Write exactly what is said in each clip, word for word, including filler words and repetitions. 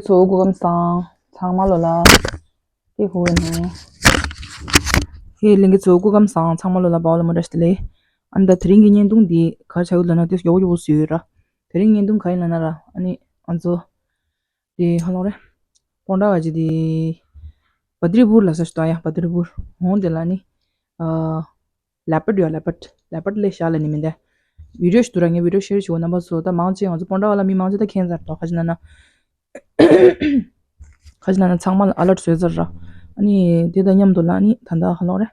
ཚོ་སྐུ་ཁམས་བཟང་། ཚང་མ་ལོ་ལ། ཀྱེ་ཧུ་ཨེ་ནོ། ཧེ་ལིང་གི་ཚོ་སྐུ་ཁམས་བཟང་། ཚང་མ་ལོ་ལ་བའོ་ལ་མོ་རེ་ལེ། ཨ་ནི་ད་དེ་རིང་གི་བརྙན་ཐུང་འདི་ག་རེ་ཆགས་ཡོད་ལབ་ན་ཏོག་ཙམ་ཡོག་ཡོག་བཟོས་ཡོད་ར། དེ་རིང་བརྙན་ཐུང་ག་ཡིན་ལབ་ན་ར། ཨ་ནི་ང་ཚོ་དེ་ཧ་ལོ་རེ། པོན་ཊ་ག་ཅི་དེ། བ་དྲི་པུར་ལ་ས་ཞུ་ད་ཡ་བ་དྲི་པུར་འོང་དེ་ལ་ནི། ཨ། ལེ་པར་ཡོད། ལེ་པར། ལེ་པར་ལས་ཤ་ལ་ནི་མི་འདའ། བི་ཌི་ཡོ་ཞིག་ཏུ་ར་ངས་བི་ཌི་ཡོ་ཤེར་ཞུ་བ་རྣམ་པ་ཚོ་ད་མང་ཆེ་ང་ཚོ་པོན་ཊ་བ་ལ་མི་མང་ཆེ་ད་མཁྱེན་ཚར་ཏོ། ཁ་ཅི་ན་ན། ཁ་ཅི་ན་ན་ཚང་མ་ལ་ཨ་ལར་བཟོས་ཚར་ར། ཨ་ནི་དེ་དང་མཉམ་དུ་ལ་ནི་ད་ད་ཧ་ལོ་རེ།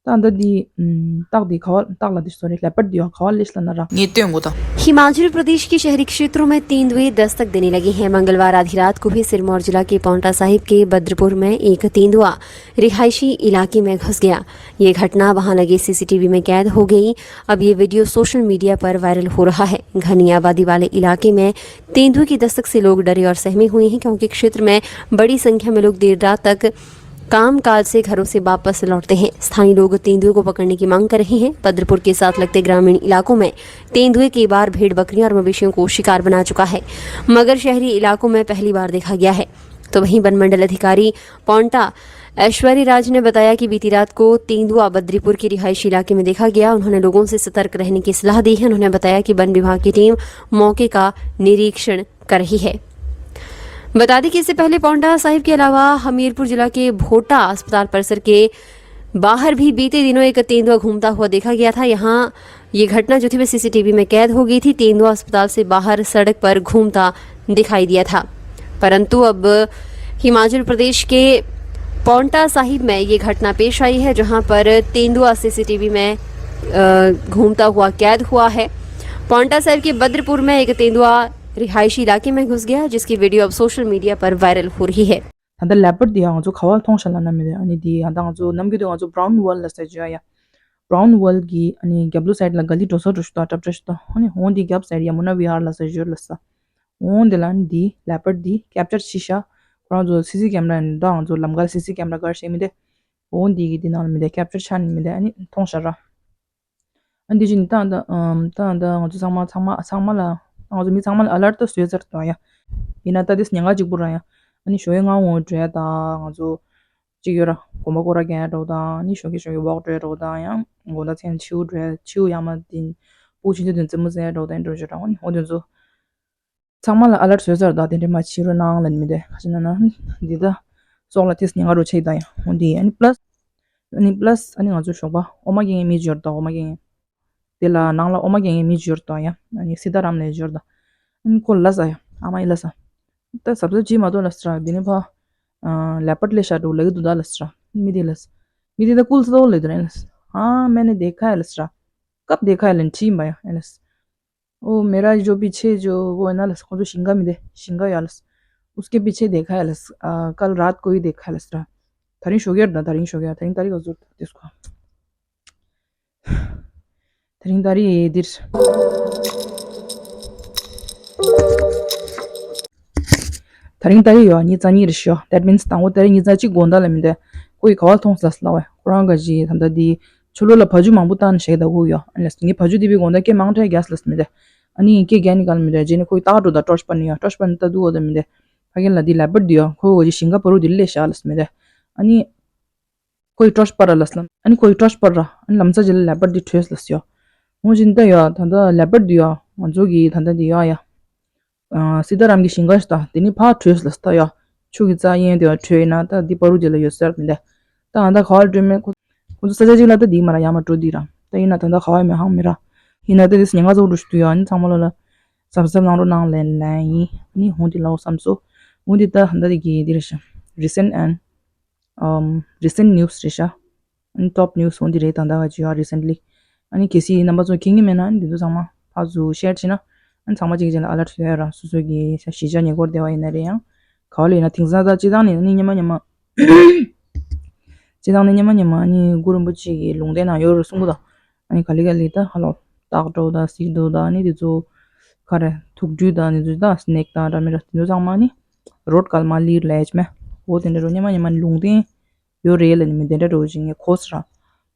ད་ད་འདི་ཨམ་སྟག་འདི་ག་བ་སྟག་ལ་འདི་སོ་རེ་ལེ་པར་འདི་ཡོ་ག་བ་ལས་ལ་ན་ར། ངས་སྟོན་དགོས་དང་། हिमाचल प्रदेश के शहरी क्षेत्रों में तेंदुए दस्तक देने लगे हैं। मंगलवार आधी रात को भी सिरमौर जिला के पांवटा साहिब के बद्रपुर में एक तेंदुआ रिहायशी इलाके में घुस गया। ये घटना वहां लगे सीसीटीवी में कैद हो गई। अब ये वीडियो सोशल मीडिया पर वायरल हो रहा है। घनी आबादी वाले इलाके में तेंदुए की दस्तक से लोग डरे और सहमे हुए हैं, क्योंकि क्षेत्र में बड़ी संख्या में लोग देर रात तक काम काज से घरों से वापस लौटते हैं। स्थानीय लोग तेंदुए को पकड़ने की मांग कर रहे हैं। बद्रपुर के साथ लगते ग्रामीण इलाकों में तेंदुए कई बार भेड़ बकरियों और मवेशियों को शिकार बना चुका है, मगर शहरी इलाकों में पहली बार देखा गया है। तो वहीं वन मंडल अधिकारी पांवटा ऐश्वर्य राज ने बताया कि बीती रात को तेंदुआ बद्रीपुर के रिहायशी इलाके में देखा गया। उन्होंने लोगों से सतर्क रहने की सलाह दी है। उन्होंने बताया कि वन विभाग की टीम मौके का निरीक्षण कर रही है। बता दें कि इससे पहले पांवटा साहिब के अलावा हमीरपुर जिला के भोटा अस्पताल परिसर के बाहर भी बीते दिनों एक तेंदुआ घूमता हुआ देखा गया था। यहाँ ये घटना जो थी, वह सीसीटीवी में कैद हो गई थी। तेंदुआ अस्पताल से बाहर सड़क पर घूमता दिखाई दिया था, परंतु अब हिमाचल प्रदेश के पांवटा साहिब में ये घटना पेश आई है, जहां पर तेंदुआ सीसीटीवी में, अ, घूमता हुआ कैद हुआ है। पांवटा साहिब के बद्रपुर में एक तेंदुआ रिहायशी इलाके में घुस गया, जिसकी वीडियो अब सोशल मीडिया पर वायरल हो रही है। ད་ལྟ་ལེ་པར་འདི་ཡང་ང་ཚོ་ག་བ་མཐོང་ཤག་ལབ་ན་མི་རེད། ཨ་ནི་འདི་ཡང་ད་ང་ཚོ་ནམ་རྒྱུན་དུ་ང་ཚོ་བྷ་རའུན་ཝལ་ལ་ཟེར་གྱི་ཡ་ཡ། བྷ་རའུན་ཝལ་གི་ཨ་ནི་རྒྱབ་ལོགས་སའིཌ་ལ་ག་ལི་འགྲོ་ས་འགྲོ་ཤུ་ད་གྲབ་འགྲོ་ཤུ་ད། ཨ་ནི་འོང་འདི་རྒྱབ་སའིཌ་ཡ་མུ་ན་བི་ཧར་ལ་ཟེར་ཞོར་ལ་ས། འོང་འདི་ལ་ཨ་ནི་འདི་ལེ་པར་འདི་ཀེབ་ཅར་བྱས་ཤག་ཁོ་རང་ཚོ་སི་སི་ཀེམ་ར་ཨ་ནི་ད་ང་ཚོ་ལམ་ཁར་སི་སི་ཀེམ་ར་ག་རེ་བྱས་མི་འདུག་འོང་འདི་གི་འདི་ནང་ལ་མི་འདུག་ཀེབ་ཅར་བྱས་ནི་མི་འདུག་ཨ་ནི་མཐོང་ཤག་ར། ཨ་འདི་བཞིན་ད་ད་ཨམ་ད་ད་ང་ཚོ་ཚང་མ་ཚང་མ་ཚང་མ་ལ་ང་ཚོ་མི་ཚང་མ་ལ་ཨ་ལར་ཊི་བཟོས་ཚར་ཏོ་ཡ། ཡིན་ན་ད་དེ་ཉེན་ཁ་གཅིག་པུ་ར་ཡ། ཨ་ནི་ཞོགས་ཡོད་ང་འོང་འགྲོ་ཡ་ད་ང་ཚོ་གཅིག་ཡོད་ར་དགོན་པ་སྐོར་ར་རྒྱག་ཡ་འགྲོ་དང་ཨ་ནི་ཞོགས་ཀྱི་ཞོགས་ཀྱི་ཝོག་འགྲོ་ཡ་འགྲོ་དང་ཡང་དགོང་དག་མཚན་ཆིའུ་འགྲོ་ཡ་ཆིའུ་ཡ་མ་དེ་སྤུ་ཆུ་དེ་དུ་རྩེད་མོ་རྩེ་ཡ་འགྲོ་དང་འགྲོ་ཞོག་ར་ཨ་ནི་འོ་དེ་ཚོ། ཚང་མ་ལ་ཨ་ལར་ཊི་བཟོས་ཚར་ད་དེ་འདྲས་མ་བྱེད་རོགས་གནང་ལབ་ནི་མི་འདུག་ཁ་ཅིག་ན་ན་འདི་ད་སྲོག་ལ་ཏིས་ཉེན་ཁ་རུ་ཆེ་ད་ཡང་འོ་འདི་ཨ་ནི་པ་ལ་སི་ཨ་ནི་པ་ལ་སི་ཨ་ནི་ང་ཚོ་ཞོགས་པ་ཨོ་མ་རྒྱག་མཁན་མི་འབྱོར་ད་ཨོ་མ་རྒྱག་མཁན་དེ་ལ་ནང་ལ་ཨོ་མ་རྒྱག་མཁན་མི་འབྱོར་ད་ཡང་ཨ་ནི་སི་ཏཱ་རམ་ལ་འབྱོར་ད་ཨ་ནི་ཁོ་ལ་ས་ཡ་ཨ་མ་ཡི་ལ་ས་ད་ཟབ་ཟབ་ཅི་མ་གཏོགས་ལ་ས་ར་དེ་ནི་ཕ་ལེ་པར་ལས་ཤ་འགྲོ་ལ་གི་འདུག་ད་ལ་ས་ར་མི་དེ་ལ་ས་མི་དེ་ད་ཀུལ་ས་ད་ལ་དུ་ར་ལ་ས་ཨ་མེ་ནི་དེ་ཁ་ཡ་ལ་ས་ར་ཀབ་དེ་ཁ་ཡ་ལ་ཁྲི་མ་ཡ་ཨ་ལ་ས། ओ मेरा जो पीछे जो वो है ना लस को तो शिंगा मिले शिंगा यालस उसके पीछे देखा है लस आ, कल रात को ही देखा है लस रहा। थरिंग शोगेर दा थरिंग शोगेर थरिंग तारी गजूर दिसको थरिंग तारी दिर ད་རིང་ད་རེས་ཡོད་ཉི་ཚ་གཉིས་རེ་ཤོ། That means དང་པོ་ད་རེས་ཉི་ཚ་གཅིག་དགོང་དག་ལ་མི་འདུག་ཁོ་ཡི་ག་བ་མཐོང་ས་ལ་ལ་བས་ཁོ་རང་ག་ཞིག་ད་ལྟ་དེ་ཆུ་ལོ་ལ་བ་ཇུ་མང་པོ་བཏང་ནས་བཞག་ད་ཁོ་ཡོད། ཨ་ལས་ངས་བ་ཇུ་དེ་བའི་དགོང་དག་སྐད་མང་དྲགས་རྒྱག་ས་ལ་མི་འདུག་ཨ་ནི་སྐད་རྒྱག་ནི་ག་ལ་མི་འདུག་རྗེས་ནས་ཁོ་ཡི་ཏག་འགྲོ་ད་ཊོར་ཆི་པར་ནི་ཡོད། ཊོར་ཆི་པར་ནི་ད་འདུག་འོ་ད་མི་འདུག་ཕ་གི་ལ་དེ་ལེ་པར་དེ་ཡོད། ཁོ་ག་ཞིག་ཞིང་ཁ་བ་རུ་དེ་ལས་བཞག་ལ་མི་འདུག་ཨ་ནི་ཁོ་ཡི་ཊོར་ཆི་པར་ར་ལ་སི་ལམ་ཨ་ནི་ཁོ་ཡི་ཊོར་ཆི་པར་ར་ཨ་ནི་ལམ་ས་ཅིག་ལ་ལེ་པར་དེ་བྲོས་ལ་སི་ཡོད། འོ་བཞིན་ད་ཡོད་ད་ད་ལེ་པར་དེ་ཡོད། ང་ཚོ་གི་ད་ད་དེ་ཡོད་ཡ། ཨ་སི་ཏཱ་རམ་གྱི་ཞིང་ཁ་ཞིག་དང་དེ་ནི་ཕར་བྲོས་ལ་སི་ད་ཡ། ཆུ་གི་རྩྭ་ཡན་དེ་བ་བྲོས་ཡིན་ན་ད་འདི་པ་རུ་དེ་ལ་ཡོད་ཟེར་མི་འདུག་ད་ང་ད་ག་བར་བྲོས་མེད་ཁོ་ཁོ་ཚོ་ས་ཆ་གཅིག་ལ་ད་འདི་མ་ར་ཡ་མ་འགྲོ་འདི་ར་ད་ཡིན་ན་ད་ད་ག་བ་མེད་ཧང་མི་ར་ཡིན་ན་ད་འདི་ཉེན་ཁ་ཚོགས་འགྲོ་ཞུ་དུ་ཡ་ནི་ཚང་མ་ལོ་ལ་གཟབ་གཟབ་གནང་རོགས་གནང་ལན་ལན་ཡིན་ནི་ཧོང་འདི་ལའོ་བསམ་སོ། ཧོང་འདི་ད་ད་འདི་གི་འདི་རེད་ཤག Recent and um, recent news རེད་ཤག་ཨ་ནི་ཊོབ་ནིའུ་སི་འོ་འདི་རེད་ད་ལྟ་ག་ཅི་ཡོད་རི་སེན་ལི། ཨ་ནི་གལ་སྲིད་རྣམ་པ་ཚོ་མཁྱེན་གྱི་མེད་ན་ཨ་ནི་འདི་ཚོ་ཚང་མ་ཕར་ཚུར་ཤེར་བྱས་ན་ཨ་ནི་ཚང་མ་གཅིག་གཅིག་ལ་ཨ་ལར་ཊི་ཡོད་ར། སོ་སོ་གི་གཞིས་ཆགས་ཉེ་འཁོར་སྡེ་བ་ཡིན་ན་རེད་ཡང་ག་བ་ལ་ཡིན་ན་དེང་སང་ད་སྤྱི་བཏང་ནས་ཨ་ནི་སྙེ་མ་སྙེ་མ་སྤྱི་བཏང་ནས་སྙེ་མ་སྙེ་མ་ཨ་ནི་གུ་རུ་རིན་པོ་ཆེ་གི་ལུང་བསྟན་ནང་ཡོད་རེད་གསུང་གི་འདུག་ཨ་ནི་ག་ལེ་ག་ལེ་ད་ཧ་ལོ་སྟག་འགྲོ་དང་གཟིག་འགྲོ་དང་ཨ་ནི་དེ་ཚོ་ག་རེ་དུག་སྦྲུལ་དང་དེ་ཚོ་ད་སི་ནེག་དང་འདྲ་མི་འདྲ་དེ་ཚོ་ཚང་མ་ཨ་ནི་རོ་ཌི་གལ་མ་ལིར་ལས་ཅི་མེ་འོ་དེ་འདྲ་རོ་སྙེ་མ་སྙེ་མ་ལུང་བསྟན། ཡོད་རེད་ལ་ནི་མི་དེ་འདྲ་འགྲོ་བཞིན་ངས་གོ་སོང་ར།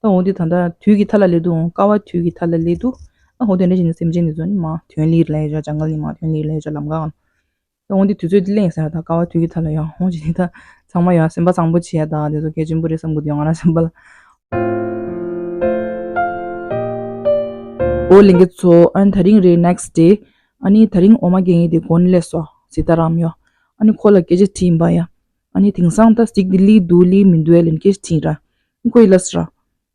ད་འོ་དེ་ད་ལྟ་དུས་ཀྱི་མཐའ་ལ་སླེབས་འདུག་ཀ་བ་དུས་ཀྱི་མཐའ་ལ་སླེབས་འདུག་ཨ་འོ་དེ་འདྲ་བཞིན་ནི་སེམས་ཅན་དེ་ཚོ་ནི་མ་དོན་ལིར་ལས་ཡོད་ཅག་ཇང་གལ་ནི་མ་དོན་ལིར་ལས་ཡོད་ཅག་ལམ་ཁ་ཨང་ འོང་འདི་དུས་ཚོད་འདི་གླེང་ས་ཡ་ད་ཀ་བ་དུས་ཀྱི་ཐ་ལ་ཡོང་འོང་ཅི་ནི་ད་ཚང་མ་ཡོང་སེམས་པ་གཙང་པོ་བྱེད་ཡ་ད་དེ་ཚོ་གལ་ཆེན་པོ་རེད་བསམ་གི་འདུག་ཡོང་ང་རང་སེམས་པ་ལ། འོ་ལེན་གི་ཚོ་ཨན་ད་རིང་རེད་next day། ཨ་ནི་ད་རིང་འོ་མ་རྒྱན་ཡི་དེ་གོན་ལས་སོ་སི་ཏ་རམ་ཡོ། ཨ་ནི་ཁོ་ལ་སྐད་ཆ་དྲིས་ཡིན་པ་ཡ། ཨ་ནི་དེང་སང་ད་སིག་དེ་ལི་འདུག་ལི་མི་འདུག་ཨེ་ལེན་སྐད་ཆ་དྲིས་ར། ཁོ་ཡི་ལ་སི་ར།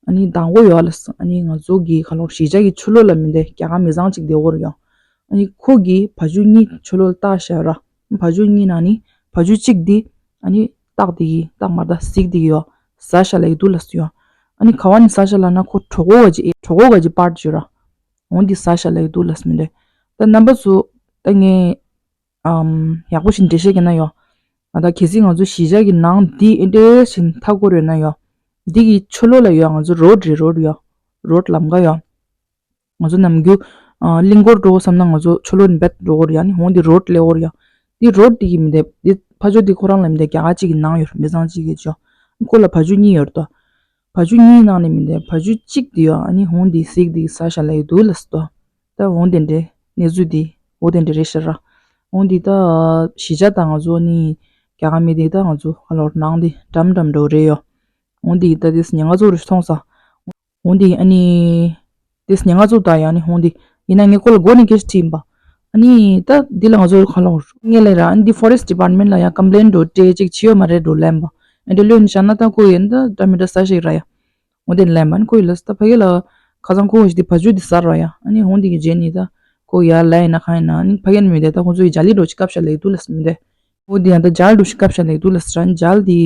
ཨ་ནི་དང་པོ་ཡོད་ལ་སི་ཨ་ནི་ང་ཚོ་གི་ཁ་ལོ་གཞིས་ཆགས་ཀྱི་ཆུ་ལོ་ལ་མི་འདུག་རྒྱ་གར་མི་ཚང་གཅིག་དེ་འོར་ཡོ། ཨ་ནི་ཁོ་གི་བ་ཕྱུགས་གཉིས་ཆུ་ལོ་ལ་བཏགས་ཤ་ར། བ་ཕྱུགས་གཉིས་ན་ནི་བ་ཕྱུགས་གཅིག་དེ་ཨ་ནི་སྟག་དེ་གི་སྟག་མ་ད་སིག་དེ་གི་ཡོ། ཟ་ཤ་ལ་ཡི་འདུག་ལ་སི་ཡོ། ཨ་ནི་ཁ་བ་ནི་ཟ་ཤ་ལ་ན་ཁོ་གྲོ་གོ་ག་ཅི་གྲོ་གོ་ག་ཅི་པར་ཅི་ར། འོང་འདི་ཟ་ཤ་ལ་ཡི་འདུག་ལ་སི་མི་འདུག་ད་རྣམ་པ་ཚོ་ད་ངས། ཨམ། ཡག་པོ་ཞིག་འགྲེལ་བཤད་བྱས་ན་ཡོ། ང་ད་གལ་སྲིད་ང་ཚོ་གཞིས་ཆགས་ཀྱི་ནང་འདི་ཨེ་འདྲས་ཞིག་མཐའ་སྐོར་ཡོད་ན་ཡོ། འདི་གི་ཆུ་ལོ་ལ་ཡོ་ང་ཚོ་རོ་ཌི་རེད་རོ་ཌི་ཡོ། རོ་ཌི་ལམ་ཀ་ཡོ། ང་ཚོ་ནམ་རྒྱུན། ཨ། གླིང་སྐོར་འགྲོ་བསམ་ན་ང་ཚོ་ཆུ་ལོ་ནི་བེད་འགྲོ་གོ་རེད་ཡ་ནི་འོང་འདི་རོ་ཌི་ལེ་འོར་ཡ། འདི་རོ་ཌི་འདི་གི་མི་འདེབ་འདི་ཕ་ཇོ་འདི་ཁོ་རང་ལ་མི་འདེབ་རྒྱ་གར་གཅིག་གི་ནང་ཡོད་མི་ཚང་གཅིག་གི་ཅོ། ཁོ་ལ་བ་ཕྱུགས་གཉིས་ཡོད་དོ། བ་ཕྱུགས་གཉིས་ནང་ནས་མི་འདེ་བ་ཕྱུགས་གཅིག་དེ་ཡོད་ཨ་ནི་ཧོང་དེ་སིག་དེ་ས་ཞ་ལ་ཡི་དུ་ལ་སི་དོ། ད་ཧོང་དེ་འདྲེ་གནས་ཚུལ་དེ་ཧོ་དེ་འདྲེ་རེད་ཤར་ར། ཧོང་དེ་ད་གཞིས་ཆགས་དང་ང་ཚོ་ནི་རྒྱ་གར་མི་དེ་ད་ང་ཚོ་ཧ་ལོར་ནང་དེ་འགྲམ་འགྲམ་འགྲོ་རེད་ཡོད། ཧོང་དེ་ད་དེ་ཉེན་ཁ་ཚོ་རེ་མཐོང་ས། འོང་དེ་ཨ་ནི། དེ་ཉེན་ཁ་ཚུགས་ད་ཡང་ནི་ཧོང་དེ། ཡིན་ན་ངས་ཁོ་ལ་མགོ་ནས་སྐད་ཆ་དྲིས་ཡིན་པ། ཨ་ནི་ད་འདི་ལ་ང་ཚོ་ག་ལ་ངས་ལས་ར་ཨ་ནི་འདི་ཕོ་རེ་སི་ཊི་ཌི་པཱར་ཊི་མེན་ཊི་ལ་ཡང་ཀམ་པི་ལེན་འགྲོ་སྤྲད་ཅིག་བྱེད་ཡོད་མ་རེད་འགྲོ་ལན་པ། ཨ་འདྲ་ལོས་ནི་བཞག་ན་ད་ཁོ་ཡིན་ད་འདྲ་མི་འདྲ་ས་ཞིག་ར་ཡ། འོ་དེ་ལན་པ་ཨ་ནི་ཁོ་ཡིན་ལ་ད་ཕ་གི་ལ། ཁ་སང་ཁོ་ཞིག་དེ་བ་ཇུ་དེ་ཟར་ར་ཡ་ཨ་ནི་ཧོང་དེ་གི་རྗེས་ནི་ད། ཁོ་ཡར་ལ་ཡིན་ན་གང་ཡིན་ན་ཨ་ནི་ཕ་གི་ནི་མི་དེ་ད་ཁོ་ཚོ་ཡི་ཇ་ལི་འགྲོ་ཅིག་སྐབས་ཤ་ལེགས་འདུག་ལ་སི་མི་དེ། འོ་དེ་ཡང་ད་ཇལ་འགྲོ་ཞིག་སྐབས་ཤ་ལེགས་འདུག་ལ་སི་ར་ཇལ་དེ།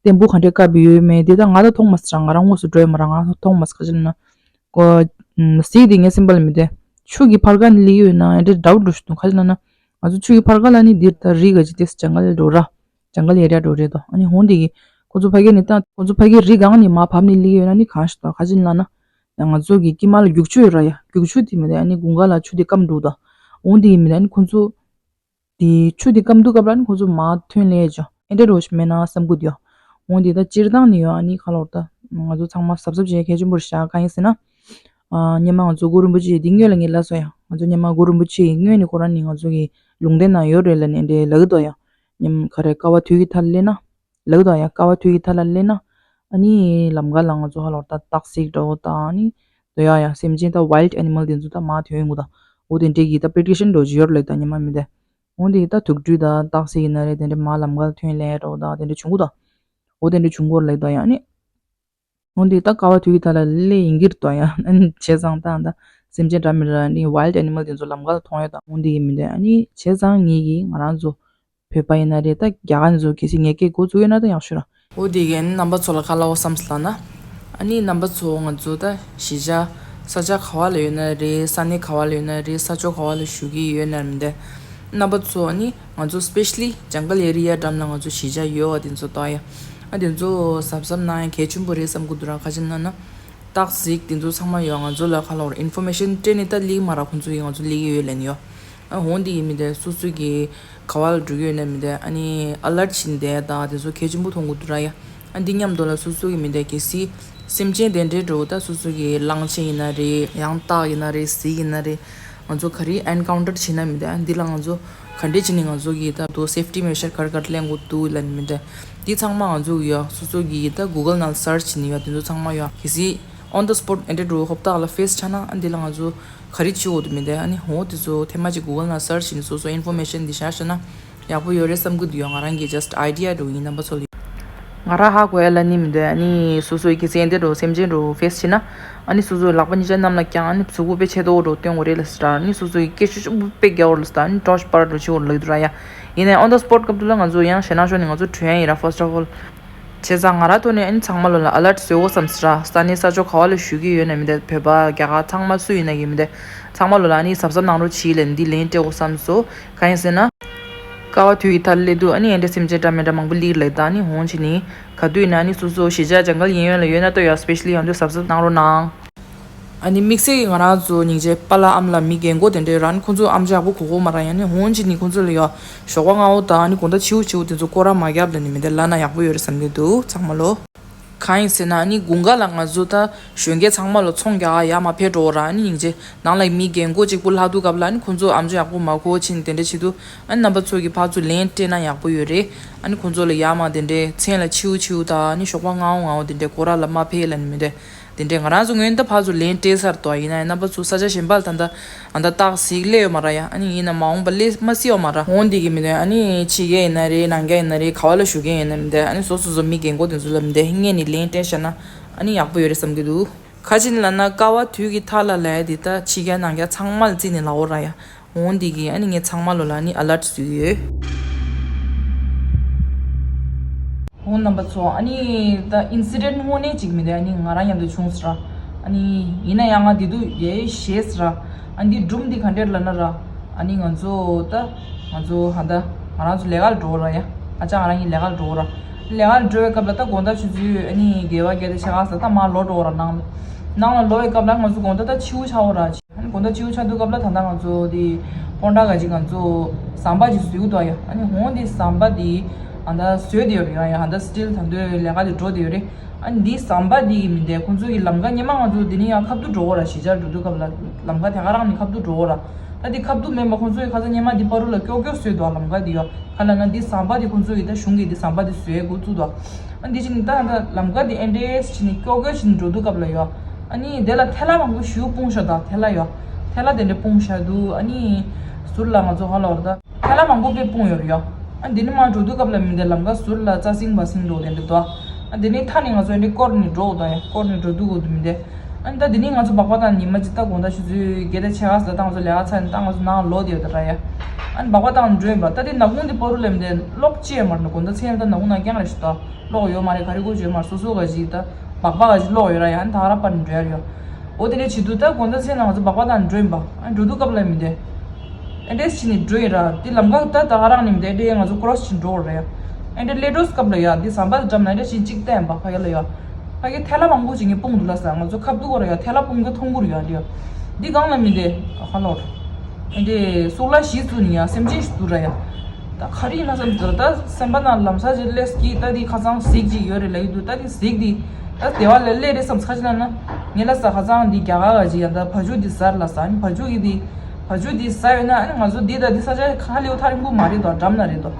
ཏེམ་བུ་ག་འདྲས་བཀབ་ཡོད་མེད་དེ་ད་ང་ད་མཐོང་མ་སི་ར་ང་རང་དངོས་སུ་འགྲོ་ཡོད་མ་ར་ང་ད་མཐོང་མ་སི་ཁ་ཅིག་ལ་ན། ཀོ། སིག་དེ་ངའི་སེམས་པ་ལ་མི་དེ། ཆུ་གི་ཕར་ཁ་ནས་སླེབས་ཡོད་ན་ཨེ་འདྲས་འདྲ་བོ་འགྲོ་ཞིག་འདུག་ཁ་ཅིག་ལ་ན། ང་ཚོ་ཆུ་གི་ཕར་ཁ་ལ་ནི་འདིར་ད་རི་ག་ཅིག་དེ་སི་ཇང་གལ་འགྲོ་ར། ཇང་གལ་ཨེ་རི་ཡ་འགྲོ་རེད་དོ་ཨ་ནི་ཧོང་དེ་གི། ཁོ་ཚོ་ཕ་གི་ནི་ད་ཁོ་ཚོ་ཕ་གི་རི་སྒང་ནས་མ་བབས་ནས་སླེབས་ཡོད་ན་ནི་གང་ཞིག་འདུག་ཁ་ཅིག་ལ་ན། ང་ཚོ་གི་དཀྱིལ་མ་ལ་རྒྱུག་ཆུ་ཡོད་ར་ཡ་རྒྱུག་ཆུ་དེ་མི་དེ་ཨ་ནི་དགུན་ཁ་ལ་ཆུ་དེ་སྐམ་འགྲོ་དོ། ཧོང་དེ་གི་མི་དེ་ཨ་ནི་ཁོ་ཚོ། དེ་ཆུ་དེ་སྐམ་དུས་སྐབས་ལ་ནི་ཁོ་ཚོ་མར་ཐོན་ལས་ཅོ་ཨེ་འདྲ་རོ་ཞིག་མེད་ན་བསམ་གི་འདུག་འོང་དེ་ད་སྤྱིར་བཏང་ནི་ཡོད་ཨ་ནི་ཁ་ལོར་ད་ང་ཚོ་ཚང་མ་གཟབ་གཟབ་བྱེད་གལ་ཆེན་པོ་རེད་ཤག་གང་ཡིན་ཟེར་ན། ཨ་སྔོན་མ་ང་ཚོ་གུ་རུ་རིན་པོ་ཆེ་འདི་སྔོན་ལ་ངས་ལབ་སོང་ཡ་ང་ཚོ་སྔོན་མ་གུ་རུ་རིན་པོ་ཆེ་ཡི་སྔོན་ནས་ཁོ་རང་ནི་ང་ཚོ་གི་ལུང་བསྟན་ན་ཡོད་རེད་ལ་ནི་འདྲ་ལབ་གི་འདུག་ཡ། སྔོན་ག་རེ་ཀ་བ་དུས་ཀྱི་མཐའ་ལ་སླེབས་ན། ལབ་གི་འདུག་ཡ་ཀ་བ་དུས་ཀྱི་མཐའ་ལ་སླེབས་ན། ཨ་ནི་ལམ་ཁ་ལ་ང་ཚོ་ཧ་ལོར་ད་སྟག་གཟིག་འདྲ་བོ་ད་ཨ་ནི། འདོད་ཡ་ཡ་སེམས་ཅན་ད་ཝའིལ་ཌི་ཨེ་ནི་མལ་དེ་ཚོ་ད་མར་ཐོན་ཡོང་གི་ད། འོ་དེ་འདྲས་ཀྱི་ད་པི་ཊི་ཤན་འགྲོ་གི་ཡོད་རེད་ལ་ད་སྔོན་མ་མི་དེ། འོ་དེ་ད་དུག་སྦྲུལ་ད་སྟག་གཟིག་ཡིན་ན་རེད་དེ་འདྲས་མར་ལམ་ཁ་ལ་ཐོན་ལེ་འགྲོ་ད་དེ་འདྲས་བྱུང་གི་ད། འོ་དེ་འདྲས་བྱུང་གི་ཡོད་རེད་ལ་ད་ཡ་ཨ་ནི། འོ་དེ་ད་ཀ་བ་དུས་ཀྱི་མཐའ་ལ་སླེབས་ཡིན་གྱི་རེད་ད་ཡ་ཨ་ནི་བྱས་ཙང་ད་ད་སེམས་ཅན་འདྲ་མི་འདྲ་ནི་ཝའིལ་ཌི་ཨེ་ནི་མལ་དེ་ཚོ་ལམ་ཁ་ལ་མཐོང་ཡོད་ད་འོ་དེ་ཡིན་མི་དེ་ཨ་ནི་བྱས་ཙང་ངེད་ཀྱིས་ང་རང་ཚོ། བོད་པ་ཡིན་ན་རེད་ད་རྒྱ་གར་ཚོ་གལ་སྲིད་ངས་སྐད་འགོ་བཙུགས་ཡོད་ན་ད་ཡག་ཤོས་ར། འོ་དེ་གས་རྣམ་པ་ཚོ་ལ་ག་ལབ་དགོས་བསམ་སོང་ལབ་ན། ཨ་ནི་རྣམ་པ་ཚོ་ང་ཚོ་ད་གཞིས་ཆགས་ས་ཆ་ག་བ་ལ་ཡོད་ན་རེད་ས་གནས་ག་བ་ལ་ཡོད་ན་རེད་ས་ཕྱོགས་ག་བ་ལ་བཞུགས་ཀྱི་ཡོད་ན་མི་འདྲ། རྣམ་པ་ཚོ་ཨ་ནི་ང་ཚོ་སི་པེ་ཤ་ལི་ཇང་གལ་ཨེ་རི་ཡ་འགྲམ་ལ་ང་ཚོ་གཞིས་ཆགས་ཡོད་པ་དེ་ཚོ་ལྟོས་ཡ། ཨ་དེ་ཚོ་གཟབ་གཟབ་གནང་ཡ་གལ་ཆེན་པོ་རེད་བསམ་གི་འདུག་ར་ཁ་ཅིག་ལབ་ན། སྟག་གཟིག་དེ་ཚོ་ཚང་མ་ཡོད་ང་ཚོ་ལ་ཁ་ལོར་ཨིན་ཕོར་མེ་ཤན་སྤྲད་ནས་ད་ལིག་མ་ར་ཁོང་ཚོ་གིས་ང་ཚོ་ལིག་ཡོད་ལན་ཡོད། ཨ་འོང་དེ་ཡིན་མི་དེ་སོ་སོ་གི་ག་བ་ལ་འགྲོ་གི་ཡོད་ན་མི་དེ་ཨ་ནི་ཨ་ལར་ཊི་བྱིན་དེ་ད་དེ་ཚོ་གལ་ཆེན་པོ་མཐོང་གི་འདུག་ར་ཡ། ཨ་འདི་མཉམ་དུ་ལ་སོ་སོ་གི་མི་དེ་གལ་སྲིད་སེམས་ཅན་དེ་འདྲའི་འགྲོ་ད་སོ་སོ་གི་གླང་ཆེན་ཡིན་ན་རེད་ཡང་སྟག་ཡིན་ན་རེད་གཟིག་ཡིན་ན་རེད། ང་ཚོ་ག་རེ་ཨེན་ཁའུན་ཊར་བྱེད་ན་མི་འདྲ་འདི་ལ་ང་ཚོ་ག་འདྲས་བྱས་ནས་ང་ཚོ་གིས་ད་དུ་སེབ་ཊི་མེ་ཤར་ག་རེ་ག་རེ་ལེན་དགོས་འདུག་ལབ་ནས་མི་འདྲ། འདི་ཚང་མ་ང་ཚོ་གིས་ཡ་སོ་སོ་གིས་ད་གུ་གལ་ནང་སར་ཆི་བྱས་ནས་ཡ་དེ་ཚོ་ཚང་མ་ཡ་གལ་སྲིད་ཨོན་ད་སི་པོ་ཊི་ཨེ་འདྲས་འགྲོ་ཧོབ་ཏག་ལ་ཕེ་སི་ཆགས་ན་ཨ་འདི་ལ་ང་ཚོ་ག་རེ་བྱེད་དགོས་འདུག་མི་འདྲ། ཨ་ནི་ཧོ་དེ་ཚོ་ཐེངས་མ་གཅིག་གུ་གལ་ནང་སར་ཆི་བྱས་ནས་སོ་སོ་ཨིན་ཕོར་མེ་ཤན་འདི་བཞག་ཤག་ན་ཡག་པོ་ཡོད་རེད་བསམ་གི་འདུག་ཡ། ང་རང་གི་ཇ་སི་ཊི་ཨའི་ཌི་ཡ་འགྲོ་ཡིན་རྣམ་པ་ཚོ་ལ། ང་རང་ཧ་གོ་ཡ་ལ་ནི་མི་འདུག་ཨ་ནི་སོ་སོའི་གི་ཚེ་འདི་འགྲོ་སེམས་ཅན་འགྲོ་ཕེ་སི་བྱས་ན། ཨ་ནི་སོ་སོའི་ལག་པ་གཉིས་ཆ་གནམ་ལ་བརྐྱངས་ཨ་ནི་གཟུགས་པོ་དཔེ་ཆེ་ཏོག་འགྲོ་སྟོན་དགོས་རེད་ལ་སི་ཏྲ། ཨ་ནི་སོ་སོའི་སྐད་ཤུགས་ཆེན་པོ་དཔེ་རྒྱག་འོར་ལ་སི་ཏྲ། ཨ་ནི་ཊོར་ཆི་པར་འགྲོ་ཆེ་འོར་ལ་འདུག་ར་ཡ། ཡིན་ནའི་ཨོན་ད་སི་པོ་ཊི་སྐབས་དུ་ལ་ང་ཚོ་ཡང་ཞེད་སྣང་ཤོར་ནས་ང་ཚོ་བྲོས་ཡ་ཡིན་ར་first of all། བྱས་ཙང་ང་རང་ཐོག་ནས་ཨ་ནི་ཚང་མ་ལོ་ལ་ཨ་ལར་ཊི་བཟོ་དགོས་བསམ་སི་ར། ས་གནས་ས་ཕྱོགས་ག་བ་ལ་བཞུགས་ཀྱི་ཡོད་ན་མི་འདྲ་བོད་པ་རྒྱ་གར་ཚང་མ་སུ་ཡིན་ན་གི་མི་འདྲ་ཚང་མ་ལོ་ལ་ཨ་ནི་གཟབ་གཟབ་གནང་རོགས་བྱིས་ལབ་འདི་ལན་སྤྲད་དགོས་བསམ་སོང་། གང་ཡིན་ཟེར་ན། ཀ་བ་དུས་ཀྱི་མཐའ་སླེབས་དུས་ཨ་ནི་ཨེ་འདྲ་སེམས་ཅན་འདྲ་མི་འདྲ་མང་པོ་སླེབས་ལབ་ད་ཨ་ནི་འོང་བྱས་ནི་ག་དུས་ཡིན་ན་ཨ་ནི་སོ་སོ་གཞིས་ཆགས་ཇང་གལ་ཡིན་ཡོད་ལ་ཡོད་ན་ལྟོས་ཡ་སི་པེ་ཤ་ལི་ཡང་དུས་གཟབ་གཟབ་གནང་རོགས་གནང་། ཨ་ནི་དམིགས་བསལ་གྱི་ང་རང་ཚོ་སྙིང་རྗེ་པཱ་ལགས་ཨ་མ་ལགས་མི་རྒན་གོག་དེ་འདྲ་ཡོད་ར་ཨ་ནི་ཁོང་ཚོ་ཨམ་ཅོག་ཡག་པོ་གོ་གོ་མ་ར་ཡ་ཨ་ནི་འོང་བྱས་ནི་ཁོང་ཚོ་ལ་ཡ་ཞོགས་པ་སྔ་པོ་དང་ཨ་ནི་དགོང་དག་ཕྱི་པོ་ཕྱི་པོ་དེ་ཚོ་སྐོར་ར་མ་རྒྱབ་ལབ་ནི་མི་འདུག་ལབ་ན་ཡག་པོ་ཡོད་རེད་བསམ་གྱི་འདུག་ཚང་མ་ལོ། གང་ཡིན་ཟེར་ན་ཨ་ནི་དགུན་ཁ་ལ་ང་ཚོ་ད་གཞོན་སྐྱེས་ཚང་མ་ལ་ཚོང་རྒྱག་ཡ་མ་ཕེབས་འགྲོ་ར། ཨ་ནི་སྙིང་རྗེ་ནང་ལ་མི་རྒན་གོག་གཅིག་པུ་ལྷག་དུས་སྐབས་ལ་ཨ་ནི་ཁོང་ཚོ་ཨམ་ཅོག་ཡག་པོ་མ་གོ་ཕྱིན་དེ་འདྲ་བྱེད་དུས། ཨ་ནི་རྣམ་པ་ཚོ་གིས་ཕར་ཚུར་ལན་སྤྲད་ན་ཡག་པོ་ཡོད་རེད། ཨ་ནི་ཁོང་ཚོ་ལ་ཡ་མ་དེ་འདྲའི་མཚན་ལ་ཆིའུ་ཆིའུ་དང་ཨ་ནི་ཞོགས་པ་ངའོ་ངའོ་དེ་འདྲའི་སྐོར་ར་ལ་མ་ཕེབས་ལ་ནི་མི་འདོད། དེ་འདྲའི་ང་རང་ཚོ་ངོས་ནས་ད་ཕར་ཚུར་ལན་སྤྲད་ཚར་འདུག་ཡིན་ན་ཡང་རྣམ་པ་ཚོ་ས་ཆ་གཞན་པ་ལ་ད་ལྟ་ཨ་ད་སྟག་གཟིག་སླེབས་ཡོད་མ་ར་ཡ། ཨ་ནི་ཡིན་ན་མ་འོངས་པ་སླེབས་མ་སྲིད་ཡོད་མ་ར། འོང་འདི་གི་མི་འདོད། ཨ་ནི་ཕྱི་རྒྱལ་ཡིན་ན་རེད། ནང་རྒྱལ་ཡིན་ན་རེད། ག་བ་ལ་བཞུགས་མཁན་ཡིན་ན་མི་འདོད། ཨ་ནི་སོ་སོ་སོ་མི་རྒན་གོག་དེ་ཚོ་ལ་མི་འདོད། སྔོན་ནས་ལན་སྤྲད་བཞག་ན་ཨ་ནི་ཡག་པོ་ཡོད་རེད་བསམ་གྱི་འདུག་ག་ཅི་ལབ་ན་ཀ་བ་དུས་ཀྱི་མཐའ་ལ་ལ་ཡ་འདི་ད་ཕྱི་རྒྱལ་ནང་རྒྱལ་ཚང་མ་ལ་བརྩིས་ནས་ལབ་འོ་ར་ཡ། འོང་འདི་གི་ཨ་ནི་ངས་ཚང་མ་ལོ་ལ་ཨ་ནི་ཨ་ལར་ཊི་བཟོས་ཡོད། འོང་རྣམ་པ་ཚོ། ཨ་ནི་ད་ཨིན་སི་ཌེན་ཊི་དངོས་གནས་ཅིག་མི་འདུག་ཨ་ནི་ང་རང་མཉམ་དུ་བྱུང་ཟེར་ར། ཨ་ནི་ཡིན་ན་ཡང་ང་འདི་དུས་ཡེ་ཤེས་ཟེར་ར། ཨ་ནི་འདི་སྒྲུང་འདི་ག་འདྲས་ལབ་ན་ར། ཨ་ནི་ང་ཚོ་ད་ང་ཚོ་ཧ་ད་ང་རང་ཚོ་ལས་ཀ་ལ་འགྲོ་ར་ཡ། ཨ་ཅག་ང་རང་གཉིས་ལས་ཀ་ལ་འགྲོ་ར། ལས་ཀ་ལ་འགྲོ་བའི་སྐབས་ལ་ད་དགོང་དག་ཆུ་ཚོད་ཨ་ནི་བརྒྱད་པ་བརྒྱད་དང་ཕྱེད་ཀ་ཙམ་ད་མར་ལོག་འགྲོ་ར། ནང་ནང་ལ་ལོག་པའི་སྐབས་ལ་ང་ཚོ་དགོང་དག་ད་ཕྱིའུ་ཆགས་འོ་ར། ཨ་ནི་དགོང་དག་ཕྱིའུ་ཆགས་དུས་སྐབས་ལ་ད་ལྟ་ང་ཚོ་དེ་སྤོན་ཊ་ག་ཅིག་ང་ཚོ་ཟམ་པ་ཅིག་བཟོས་འདུག་ཡ། ཨ་ནི་འོང་དེ་ཟམ་པ་དེ་ཨ་ད་བཟོས་དེ་ཡོད་རེད་ཡ། ཡ་ཨ་ད་སི་ཊིལ་ད་དུང་ལས་ཀ་དེ་འགྲོ་དེ་ཡོད་རེད། ཨ་ནི་འདི་ཟམ་པ་འདི་ཡི་མི་འདས་ཁོང་ཚོ་གི་ལམ་ཁ་སྔོན་མ་ང་ཚོ་འདི་ནས་ཡང་ཁ་ཐུག་འགྲོ་གོ་ར། གཞིས་ཆགས་འགྲོ་དུས་སྐབས་ལ་ལམ་ཁ་དེ་ག་རང་ནས་ཁ་ཐུག་འགྲོ་གོ་ར། ད་འདི་ཁ་ཐུག་མིན་པ་ཁོང་ཚོ་གི་ཁ་ཚ་སྔོན་མ་འདི་བར་དུ་ལ་ཀྱོག་ཀྱོག་བཟོས་འདུག་ལམ་ཁ་འདི་ཡོ། ག་ལ་ན་འདི་ཟམ་པ་འདི་ཁོང་ཚོ་གི་ད་གཞུང་གི་འདི་ཟམ་པ་འདི་བཟོས་འགོ་བཙུགས་འདུག་ཨ་འདི་ཕྱིན་ད་ད་ལམ་ཁ་འདི་ཨེ་འདྲས་ཕྱིན་ནས་ཀྱོག་ཀྱོག་ཕྱིན་འགྲོ་དུས་སྐབས་ལ་ཡོ། ཨ་ནི་དེ་ལ་ཐལ་བ་མང་པོ་ཞིག་སྤུངས་ཤག་ད་ཐལ་བ་ཡོ། ཐལ་བ་དེ་འདྲས་སྤུངས་ཤག་འདུག་ཨ་ནི་ཟུར་ལ་ང་ཚོ་ཧ་ལ་བར་ད། ཐལ་བ་མང་པོ་དཔེ་སྤུངས་ཡོད་རེད་ཡ། ཨ་འདི་ནི་མར་འགྲོ་དུས་སྐབས་ལ་མི་འདི་ལམ་ཁ་ཟུར་ལ་རྩྭ་སིང་བ་སིང་འགྲོ་དེ་འདྲ་འདུག་ཨ་འདི་ནི་མཐའ་ནས་ང་ཚོ་འདི་སྐོར་ནས་འགྲོ་འོ་ད་ཡ། སྐོར་ནས་འགྲོ་དུས་འོ་དུ་མི་འདི། ཨ་ད་འདི་ནི་ང་ཚོ་སྦག་སྦག་དང་ཉི་མ་ཅིག་ད་དགོང་དག་ཆུ་ཚོད་བརྒྱད་དང་ཕྱེད་ཀ་ཙམ་ད་ང་ཚོ་ལས་ཀ་ཚར་ནས་ད་ང་ཚོ་ནང་ལོག་དེ་ཡོད་ད་ར་ཡ། ཨ་ནི་སྦག་སྦག་དང་འགྲོ་ཡིན་པ་ད་འདི་ནག་ཁུང་འདི་པོ་རུ་ལེམ་འདི་ལོག་ཅི་ཡོད་མ་རེད། དགོང་དག་མཚན་ད་ནག་ཁུང་ནང་རྐྱང་རེད་ཞིག་ད་ལོག་ཡོད་མ་རེད། ག་རེ་དགོས་ཅི་ཡོད་མ་རེད། སོ་སོ་ག་ཅིག་ད། སྦག་སྦག་ག་ཅིག་ལོག་ཡོད་ར་ཡ། ཨ་ནི་ད་ག་ར་པར་འགྲོ་ཡ་ཡོད། འོ་དེ་འདྲ་བྱེད་དུས་ད་དགོང་དག་མཚན་ལ་ང་ཚོ་སྦག་སྦག་དང་འགྲོ་ཡིན་པ། ཨ་འགྲོ་དུས་སྐབས་ལ་མི་བདེ། ཨེ་འདྲས་བྱས་ནས་འགྲོ་ཡིན་ར། དེ་ལམ་ཁ་ད་ད་ག་རང་ནས་མི་བདེ། ཨེ་འདྲས་ང་ཚོ་ཀོ་རོ་སི་བྱས་འགྲོ་ར་ཡ། ཨེ་འདྲས་སླེབས་འགྲོ་སྐབས་ལ་ཡ་དེ་ཟམ་པ་འགྲམ་ན་ཨེ་འདྲས་བྱས་གཅིག་བསྟན་པ་ཕ་གི་ལ་ཡ། ཕ་གི་ཐལ་བ་མང་པོ་ཅིག་ངས་སྤུངས་འདུག་ལ་ས། ང་ཚོ་ཁ་བསྡུ་བ་ར་ཡ། ཐལ་བ་སྤུངས་རྒྱུ་མཐོང་གི་ར་ཡ། འདི་ཡ་འདི་གང་ལ་མི་བདེ། ཧ་ལོ། ཨེ་འདྲས་སུག་ལ་ཞིག་བཙུགས་ནས་ཡ་སེམས་ཅན་ཞིག་འདུག་ར་ཡ། ད་ག་རེ་ཡིན་ན་བསམ་ཚུལ་ད་སེམས་པ་ནང་ལམ་སང་ཅིག་སླེབས་ཀྱི། ད་དེ་ཁ་སང་གཟིག་ཅིག་ཡོད་རེད་ལབ་ཀྱི་འདུག་ད་དེ་གཟིག་དེ་ད་བདེ་བ་ལ་སླེབས་རེད་བསམ་ཚར་ཅིག་ལབ་ན། ངས་ལ་ས་ཁ་སང་འདི་རྒྱ་གར་ག་ཅིག་ཡང་ད་བ་ཕྱུགས་འདི་ཟ་ར་ལ་ས། ཨ་ནི་བ་ཕྱུགས་ཀྱི་འདི་བ་ཕྱུགས་འདི་ཟ་ཡོད་ན་ཨ་ནི་ང་ཚོ་འདི་ད་འདི་ས་ཆ་ཁ་ལེའུ་ཐག་རིང་པོ་མ་རེད་དོ། འགྲམ་ན་རེད་དོ།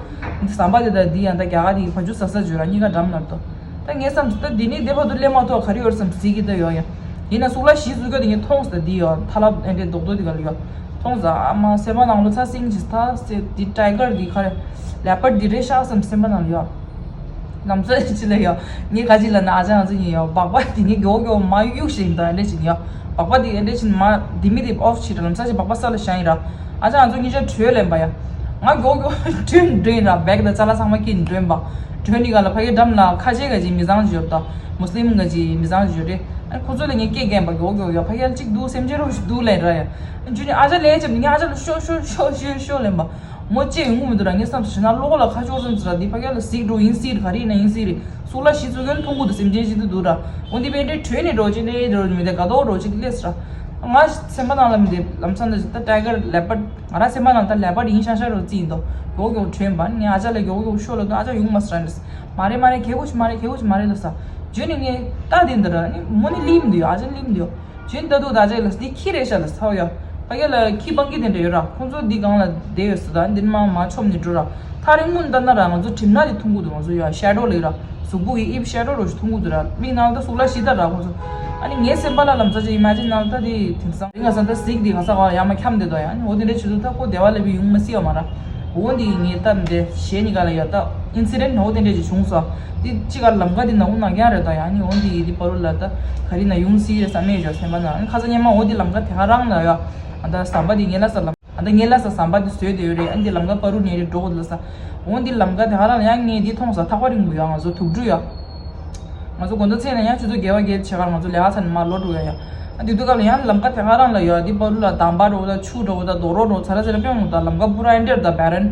འདི་ཟམ་པ་དེ་ད་འདི་ཡང་ད་རྒྱ་གར་འདི་བ་ཕྱུགས་ཟ་ས་བརྗོད་ར་གཉིས་ཀ་འགྲམ་ན་རེད་དོ། ད་ངས་བསམ་ད་འདི་ནི་འདི་བར་དུ་སླེབས་མ་ཐུབ་ག་རེ་ཡོད་བསམ་གཟིག་གི་ད་ཡོད་ཡ། ཡིན་ན་སུག་ལ་ཞིག་བཙུགས་རྒྱུ་དེ་ངས་མཐོང་སོང་། འདི་ཡོད་ཐ་ལ་ཨེ་འདྲས་རྡོག་རྡོག་དེ་ག་ལ་ཡོད། མཐོང་ས་ཨ་མ་སེམས་པ་ནང་ལོ་ཚ་སིང་ཅིག་ད་སེ་འདི་ཊའི་གར་འདི་ག་རེ་ལེ་པར་འདི་རེད་ཤག་བསམ་སེམས་པ་ནང་ལ་ཡོད། ལམ་སང་ཅི་ལ་ཡོད། ངས་ག་ཅིག་ལབ་ན་ཨ་ཅག་ང་ཚོ་གཉིས་ཡོད་སྦག་སྦག་དེ་ངས་མགྱོགས་མགྱོགས་མ་གཡུག་ཞིག་ཡིན་ད་ཨེ་འདྲས་ཅིག་ཡོད། སྦག་སྦག་དེ་ཨེ་འདྲས་ཅིག་མ་དེ་མི་དེ་ཨོཕ་བྱེད་ར། ལམ་སང་ཅིག་སྦག་སྦག་ས་ལ་བཞག་ཡིན་ར། ཨ་ཅག་ང་ཚོ་གཉིས་ཆ་བྲོས་ལེན་པ་ཡ། ང་མགྱོགས་མགྱོགས་བྲོས་བྲོས་ཡིན་ར། བེག་དང་ཅ་ལག་ཚང་མ་འཁྱེར་ནས་བྲོས་ཡིན་པ། བྲོས་ནས་ག་ལ་ཕ་གིའི་འགྲམ་ལ་ཁ་ཆེ་ག་ཅིག་མི་ཚང་ཅིག་ཡོད་ད། མུ་སི་ལིམ་ག་ཅིག་མི་ཚང་ཅིག་ཡོད་རེད། ཨ་ཁོ་ཚོ་ལ་ངས་སྐད་རྒན་པ་མགྱོགས་མགྱོགས་ཡོད། ཕ་གིར་གཅིག་འདུག་སེམས་ཅན་རོ་ཞིག་འདུག་ལེན་ར་ཡ། ཨ་ཇུ་ནི་ཨ་ཅག་ལས་བྱེད་ངས་ཨ་ཅག་ལ་ཤོ་ཤོ་ཤོ་ཤོ་ཤོ་ལེན་པ། མོ་ཅེས་ཡོང་གི་མི་འདུག་ར། ངས་བསམ་སོང་ན་གློ་བོ་ལ་ཁ་ཕྱོགས་ཙམ་ཟེར་ར། འདི་ཕ་གི་ལ་གཟིགས་འགྲོ་ཡིན་སྲིད་རེད། ག་རེ་ཡིན་ན་ཡིན་སྲིད་རེད། སུག་ལ་ཞིག་བཙུགས་ཡོད་མཐོང་གི་འདུག་སེམས་ཅན་ཅིག་འདུག་འདུག་ར། འོ་འདི་པས་འདྲེ་བྲོས་ནས་འགྲོ་ཅིག་ནས་འགྲོ་མི་འདུག་ག་དོག་འགྲོ་ཅིག་སླེབས་ར། ང་སེམས་པ་ནང་ལ་མི་འདུག་ལམ་སང་འདི་ད་ཊའི་གར་ལེ་པར་ང་ར་སེམས་པ་ནང་ད་ལེ་པར་ཡིན་ཤག་ཤག་རོ་རྩིས་འདུག་མགྱོགས་མགྱོགས་བྲོས་ཡིན་པ། ངས་ཨ་ཅག་ལ་མགྱོགས་མགྱོགས་ཤོག་ལབ་འདུག་ཨ་ཅག་ཡོང་མ་སོང་ར། མ་རེད་མ་རེད་གལ་པོ་ཞིག་མ་རེད། གལ་པོ་ཞིག་མ་རེད་ལབ་ས། ཇོ་ནི་ངས་ལྟ་དེ་འདི་ར་ནི་མོ་ནི་སླེབས་མི་འདུག་ཨ་ཅག་སླེབས་མི་འདུག་ཇོན་ད་དུ་ད་ཅག་ལ་སྟེ་ཁྱི་རེད་ཤག་ལ་ཚ་བ་ཡ། ཕ་གི་ལ་ཁྱི་སྤང་གི་དེ་འདྲ་ཡོད་ར། ཁོང་ཚོ་འདི་སྒང་ལ་བསྡད་ཡོད་ས། ད་འདི་མ་མ་ཆོམ་ནས་འགྲོ་ར། ཐག་རིང་མོ་ནས་ལྟ་ན་ར་ང་ཚོ་གྲིབ་ནག་དེ་མཐོང་གི་འདུག་ང་ཚོ་ཡ་ཤེ་ཌོ་ལ་ཡོད་ར། གཟུགས་པོ་གི་དབྱིབས་ཤེ་ཌོ་རོ་ཞིག་མཐོང་གི་འདུག་ར། མིག་ནང་ལ་ད་སུག་ལ་ཞིག་ལྟ་ར་ཁོང་ཚོ། ཨ་ནི་ངའི་སེམས་པ་ལ་ལམ་ས་ཅིག་ཨི་མ་ཇིན་ནང་ལ་ད་དེ་དེང་སང་རིང་ང་ས་ད་གཟིག་དེ་ག་ས་ག་ཡ་མ་འཁྱམ་བསྡད་དོ་ཡ། ཨ་ནི་འོ་དེ་འདྲ་བྱེད་དུས་ད་ཁོ་བདེ་བ་ལ་བི་ཡོང་མ་སྲིད་ཡོད་མ་ར། འོ་འདི་ངས་ད་འདི་གཞས་གཉིས་ཀ་ལ་ཡ་ད་ཨིན་སི་ཌེན་ཊི་འོ་དེ་འདྲ་ཅིག་བྱུང་སོང་། འདི་གཅིག་ག་ལམ་ཁ་འདི་ནག་ཁུང་ནག་རྐྱང་རེད་ད་ཡ། ཨ་ནི་འོ་འདི་འདི་བར་དུ་ལ་ད་ག་རེ་ན་ཡོང་སྲིད་རེད་བསམ་མེད་ཅོ་སེམས་པ་ན། ཨ་ནི་ཁ་ས་སྔོན་མ་འོ་འདི་ལམ་ཁ་དེ་ག་རང་ལ་ཡ། ཨ་ད་ཟམ་པ་འདི་ངས་ལ་ས་ལམ་ཨ་ད་ངས་ལ་ས་ཟམ་པ་འདི་བཟོས་བསྡད་ཡོད་རེད། ཨ་འདི་ལམ་ཁ་བར་དུ་ནས་རེད་འགྲོ་གི་ལ་ས། འོ་འདི་ལམ་ཁ་དེ་ག་རང་ལ་ཡ་ངས་འདི་མཐོང་ས་ཐག་པ་རིང་པོ་ཡ། ང་ཚོ་དུག་སྦྲུལ་ཡ། ང་ཚོ་དགོང་དག་མཚན་ལ་ཡང་ཆུ་ཚོད་བརྒྱད་པ་བརྒྱད་ཕྱེད་ཀར་ང་ཚོ་ལས་ཀ་ཚར་ནས་མར་ལོག་འགྲོ་ཡ་ཡ། ཨ་དེ་དུས་སྐབས་ལ་ཡང་ལམ་ཁ་དེ་ག་རང་ལ་ཡོད། དེ་བར་དུ་ལ་དམ་པ་འགྲོ་ད་ཆུ་འགྲོ་ད་རྡོ་རོ་འགྲོ་ཚ་ལ་ཚ་ལ་དཔེ་འོང་ད་ལམ་ཁ་པུ་ར་ཨེ་འདྲེར་ད་བེ་རན་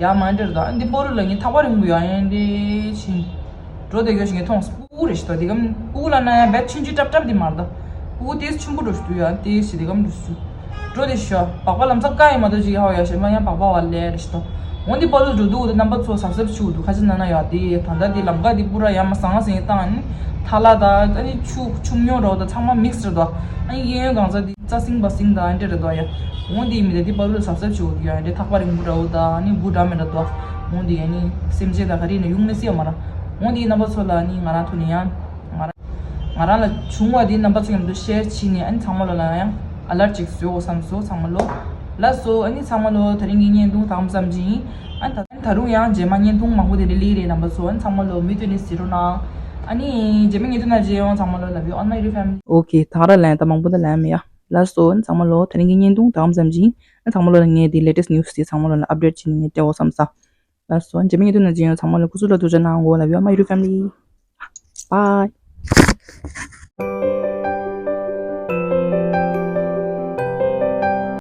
ཡ་མ་ཨེ་འདྲེར་ད། ཨ་དེ་བར་དུ་ལ་ངས་ཐག་པ་རིང་པོ་ཡ་ཨེ་འདྲེ་ཕྱིན་འགྲོ་དེ་གོ་ཞིག་ངས་མཐོང་སྤུ་གུ་རེ་ཞིག་ད་དེ་གམ་སྤུ་གུ་ལ་ན་ཡང་བེད་ཆུང་ཆུང་ཀྲབ་ཀྲབ་དེ་མར་ད་སྤུ་གུ་དེ་ཆུང་པོ་འགྲོ་ཞིག་འདུག་ཡ། དེ་ཞིག་དེ་གམ་འགྲོ་ཞིག་འགྲོ་དེ་ཞོ་སྦག་པ་ལམ་སང་ཀ་ཡི་མ་གཏོགས་ཅིག་ཧ་བ་ཡ་ཞེ་མ་ཡང་སྦག་པ་བ་ལས་རེ་ཞིག་ད། འོ་འདི་པ་ལུ་འགྲོ་འདུག་འདི་རྣམ་པ་ཚོ་གཟབ་གཟབ་བྱེད་དགོས་འདུག་ཁ་ཅིག་ན་ན་ཡ། དེ་ད་ལྟ་འདི་ལམ་ཁ་འདི་པུ་ར་ཡ་མ་ཟང་ཟིང་བཏང་ནི་ཐ་ལ་དང་ཨ་ནི་ཆུ་ཆུ་སྨྱོ་རོ་དང་ཚང་མ་མིག་སི་རེད་དོ། ཨ་ནི་གཡས་གཡོན་གང་ས་འདི་རྩྭ་ཟིང་པ་ཟིང་དང་ཨ་འདྲ་རེད་དོ་ཡ། འོ་འདི་མི་དེ་འདི་པ་ལུ་གཟབ་གཟབ་བྱེད་དགོས་འདུག་ཡ། འདི་ཐག་པ་རིང་པོ་ར་འོ་དང་ཨ་ནི་འབུ་འདྲ་མི་འདྲ་དོ། འོ་འདི་ཨ་ནི་སེམས་ཅན་དང་ག་རེ་ནི་ཡོང་མི་སྲིད་ཡ་མ་ར། འོ་འདི་རྣམ་པ་ཚོ་ལ་ཨ་ནི་ང་རང་ཐུག་ནས་ཡང་ང་རང་ང་རང་ལ་བྱུང་བ་འདི་རྣམ་པ་ཚོ་མཉམ་དུ་ཤེར་བྱས་ནས་ཨ་ནི་ཚང་མ་ལོ་ལ་ཡང་ཨ་ལར་ཅིག་བཟོས་འོ་བསམ་སོ་ཚང་མ་ལོ། ལགས་སོ། ཨ་ནི་ཚང་མ་ལོ་དེ་རིང་གི་བརྙན་ཐུང་དང་ཙམ་ཅིག་ཡིན། ཨ་ནི་ད་ད་རུང་ཡང་རྗེས་མ་བརྙན་ཐུང་མང་པོ་དེ་རིང་ལི་རེད་རྣམ་པ་ཚོ། ཨ་ནི་ཚང་མ་ལོ་མུ་མཐུད་ནས་གཟིགས་རོགས་གནང་། ཨ་ནི་རྗེས་མ་བརྙན་ཐུང་ནང་མཇལ་ཡོང་། ཚང་མ་ལོ་love you all my YouTube family. ཨོ་ཁེ། ད་ག་རང་ལན་ད་མང་པོ་ད་ལན་མི་ཡ། ལགས་སོ། ཨ་ནི་ཚང་མ་ལོ་དེ་རིང་གི་བརྙན་ཐུང་དང་ཙམ་ཅིག་ཡིན། ཨ་ནི་ཚང་མ་ལོ་ལ་ངས་དེ་latest news དེ་ཚང་མ་ལོ་ལ་update བྱས་ནས་ངས་སྤྲད་འོ་བསམ་ས། ལགས་སོ། རྗེས་མའི་བརྙན་ཐུང་ནང་མཇལ་ཡོང་། ཚང་མ་ལ་སྐུ་གཟུགས་ལ་ཐུགས་རྗེ་གནང་གོ། Love you all my YouTube family. Bye.